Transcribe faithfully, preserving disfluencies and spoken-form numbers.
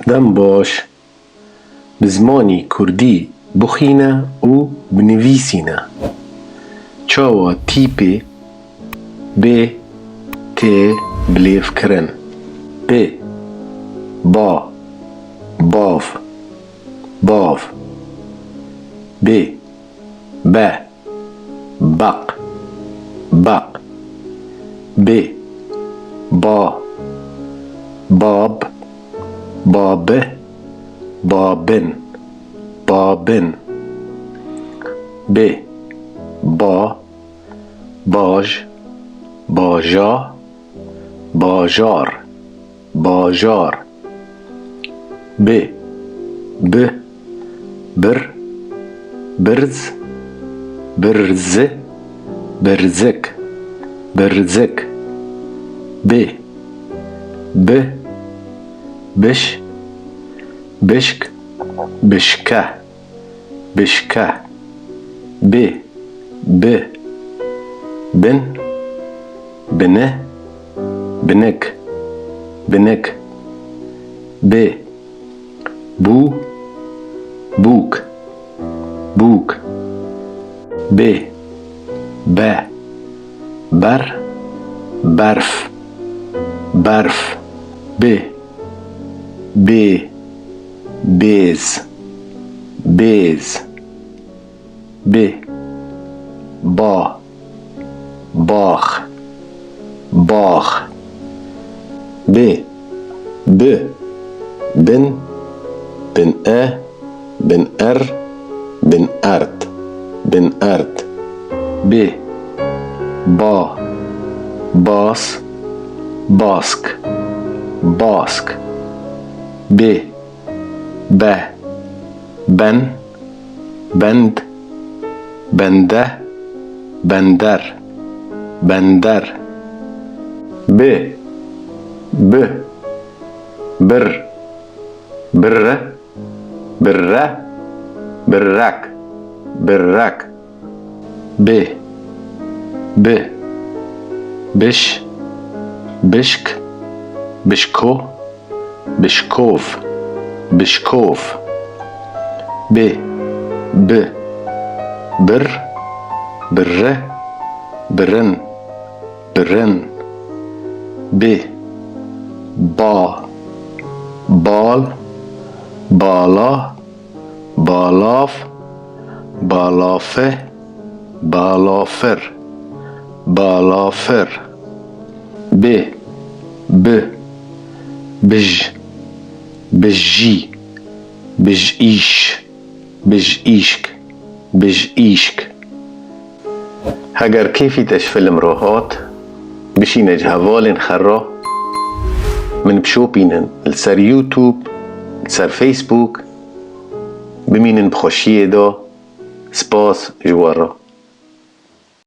Dem baş. Bi zimanî kurdî bixwîne û binivîsîne. Çawa tîpê bê tê bilêvkirin? Bê, ba, bav, bav. Bê, be, beq, beq. Bê, ba, bab, babi, babin, babin. Bê, ba, baj, baja, bajar, bajar. Bê, bi, bir, birz, birzi, birzik, birzik. Bê, bi, biş, bişk, bişke, bişke. Bê, bi, bin, bini, binik, binik. Bê, bû, bûk, bûk. Bê, be, ber, berf, berf. Bê, bê, bêz, bêz. Bê, ba, bax, baxx. Bê, bi, bin, bin e, bin er, bin ert, bin ert. Bê, ba, bas, bask, bask. Bê, be, ben, bend, bende, bender, bender. Bê, bi, bir, birri, birre, birrek, birrek. Bê, bi, biş, bişk, bişko, bişkov, bişkov. Bê, bi, bir, birri, birin, birin. Bê, ba, bal, bala, balav, balafe, balafir, balafir. Bê, bi, bij, bijî, bijîş, bijîşk, bijîşk. Heger kêfî te ji film re hat, bişîne ji hevalên xwe re min bişopînin li ser YouTube, li ser Facebook. Bimînin bi xweşiyê de. Spas ji we re.